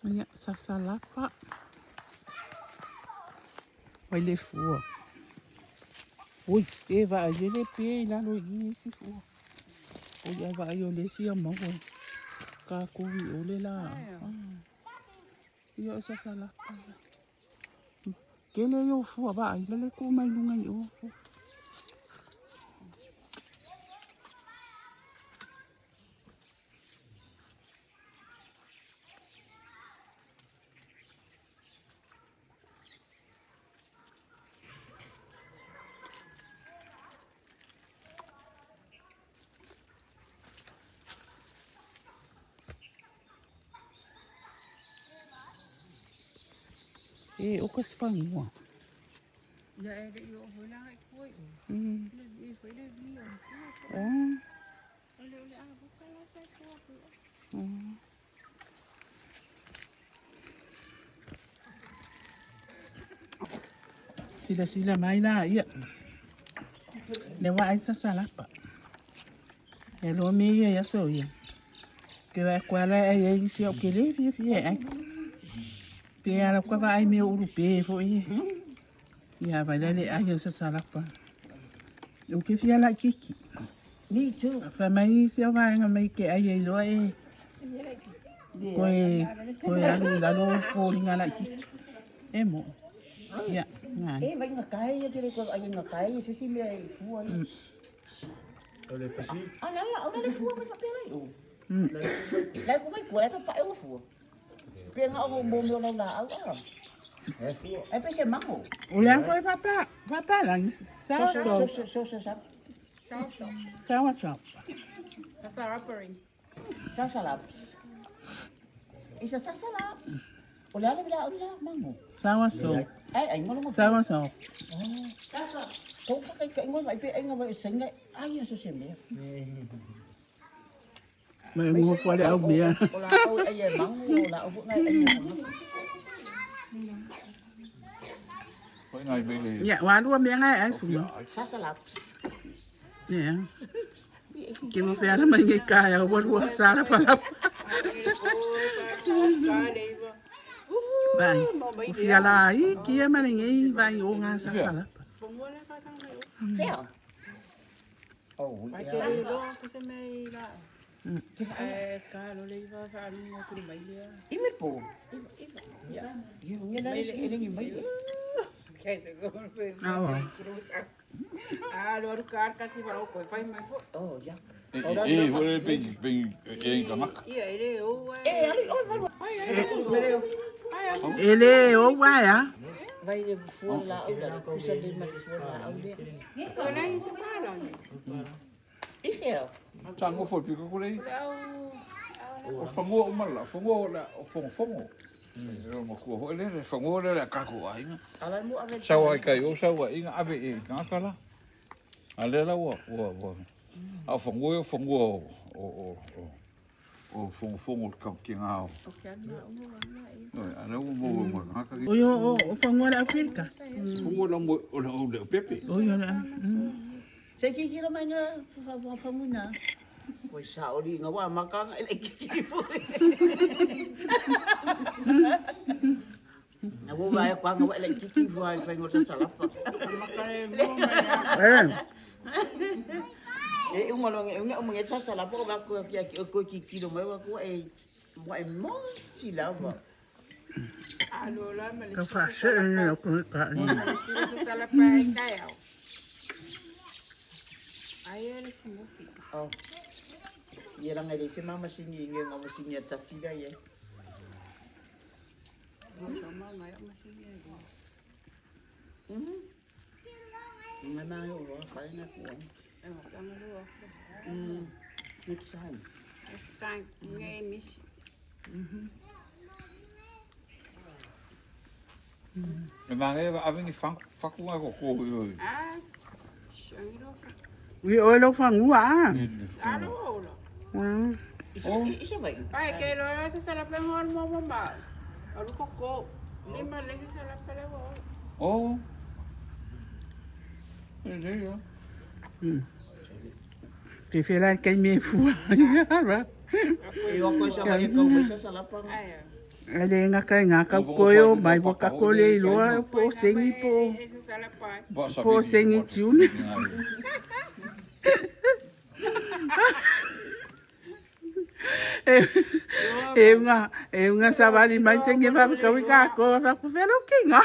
Ia, sasalapa. Vai le fua. Ui, e vaai e le pe i lalo i i isi fua. Ui, ai vaai o le fia maua. Ka kuvi o le la. Ia, o sasalapa. Kele i o fua vaai, la le ku mai lunga i o fua. E o ka se fagua. Ia e le i oo foi la i kua i o. Le vi foi le vi o. Oh. Silasila mai la ia. Le wa ai sa salapa. E lo me ia ia so ia. Ke wa kwa la ai ai si o ke le fia fia ai. Pe ala kwa va ai me uru pe fo i. Ia vai le ai o sa salapa. O ke fia la kiki. Me too. Fa mai se o vaenga mai ke ai e loa e. Koe koe alu i lalo foliga laitiiti. E mo. Ia, ngai. E vai nga kai ia te le koe ai nga kai se si mea i fua i. O le pasi. A la la o le fua mai fa lai o. Lai ko mai kua ka pa o fua. Pe nga o mo mo la au a. E fua. E pe se mango. O le a foi fa pa la So sour so sop. so so so so Sour sop. Sasalaps. Isa sasalaps. O le ale la o la mango. Sour sop. Ai ai ngolo ngo. Sour sop. Ko fa kai kai ngolo ai pe ai ngolo senga ai so se mea. Mai mo fua le au mea. O la au ai e mango o la au ngai ai mango. Foi nai me le. Ia, wa lua mea ngai ai suma. Sasalaps. Ia. Ke mo fea mai ngai kai au wa lua sala fa la. Vai. O fia la i kia ma ngai vai o ngā sa sala. Fea. Oh, Ai ia. te le loa ko se mea i la. E ka lo le iwa fa alu ngo kuri mai lea. I me po. Ia. Ia ngi la ski le ngi mai. Ke te go pe. Awa. A lo aru kar ka si va o ko fai mai fo. Oh, ia. E e foi le pe pe e ka maka. Ia e le o ai. E ali oi valu. Ai ai ai. Ai ai. E le o wa ya. Vai le fua la au la kusa le ma fua la au le. Ko nei se pa la ni. I fea. Sa ngo foi pe ko le. Au. O fangua o mala, fangua o la o fongo fongo. E o makua foi le le fangua le le ka ko ai. Ala mo ave. Sau ai kai o sau ai nga ave e ka ka la. A le la ua ua ua. A fangua o fangua o o o o fongo fongo ka ki ngā o. O ke ana o ana i. A le ua mo mo nga ka. O yo o o fangua le Afrika. Fangua la mo o la o le pepe. O yo la. Se ki ki mai na fa fa fa muna. Koi sa ori nga wa makanga ele ki ki po. Na wo vai kwa nga wa ele ki ki fua fa ngo sa salapa. Makare mo mai. Eh. E unga lo nge unga unga sa salapa ko ba ko ki ki ko ki ki lo mai wa ko e wa e mo si la wa. A lo la ma le Ka fa se e o ko ka ni. si se sala pa e kai au. Ai e le simufi. Oh. Ia ranga le se mama singi nge nga mo singi tati ga ye. Mo ma mai o ma si e go. Mhm. Nga na yo wa fa na ko. E mo ka lo. Next time. Sang ngai mishi. E mange ave ni fang faku nga ko ko i. Ah. Shangiro fa. Ui o lo fangua. A lo o lo. Isa isa vai. Ai ke lo se sala pa mo mo mo ma. Aru ko ko. Ni ma le se sala pa le o. Oh. E le ya. Ke fela kai me fua. Ya ra. E o ko sa vai ko mai sa salapa. Ai. Le ngaka ngā kau koe mai waka kole i loa po sengi po po sengi tiune. E unga savali mai sengi fa kawi ka ko fa ku felo kinga.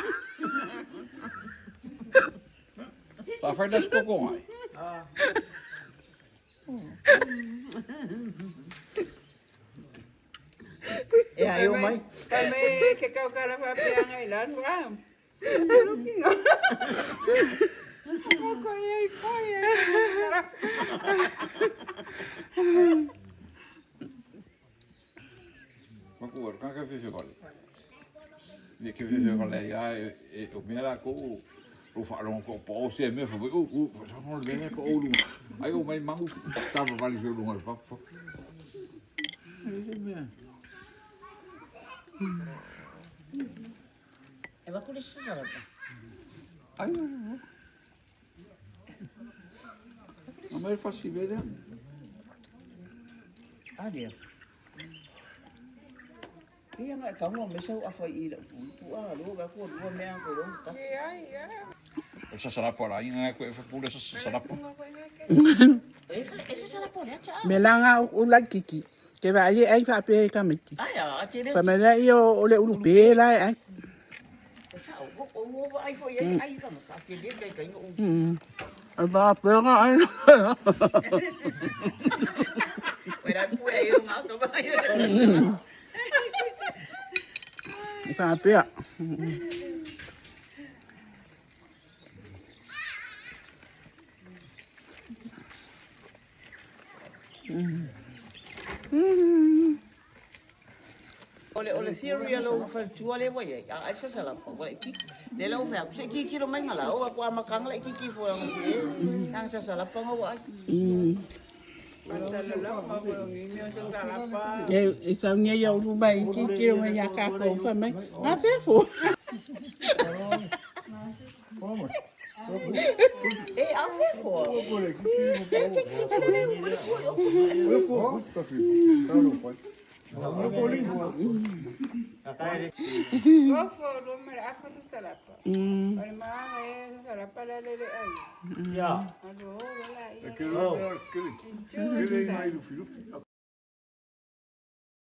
Sa whai las koko ngai. E ai o mai. Pa me ke kau kala fa pe anga i lan wa. Looking. Ko ye ko ye. Maku o kaka whiwhi kore. Ni ke whiwhi kore ia e o mea la ko o whaarongo ko po se me fa u u fa no le ko o lu. Ai o mai mangu ta va vali se lunga pa pa. Se mea. E va kule sa sala pa. Ai o. A mai fa si vede. A dia. Ia ngai ka ngo me sau afa i la tu tu a lo ga ko lo me ko lo ta. Ia ia. O sa sala pa la inga ko e fa pule sa sala pa. E fa e sa sala po le cha. Me langa o la kiki. Ke va ai ai fa pe ka meti. Ai a te le. Fa me le io o le ulu pe la ai. Sa o o o ai fo ia ai ka ka ke le kai kai ngo. Va pe nga ai. Oi ra pu e nga ka ba. Fa pe. Ole theory alo fa tua le wa ye. A sa sala pa wa ki. Le la fa ku se ki ki lo mai ngala o ko ama kang le ki ki fo ang e. Nang sa sala pa ngo ai. E sa nia ia ulu mai ki ki o mai ka ko fa mai. Nga fe fo. E a fe fo. Ko fo lo me afa sa sala pa. O ma e sa sala pa le le ai. Ia. Alo la ia. Oh.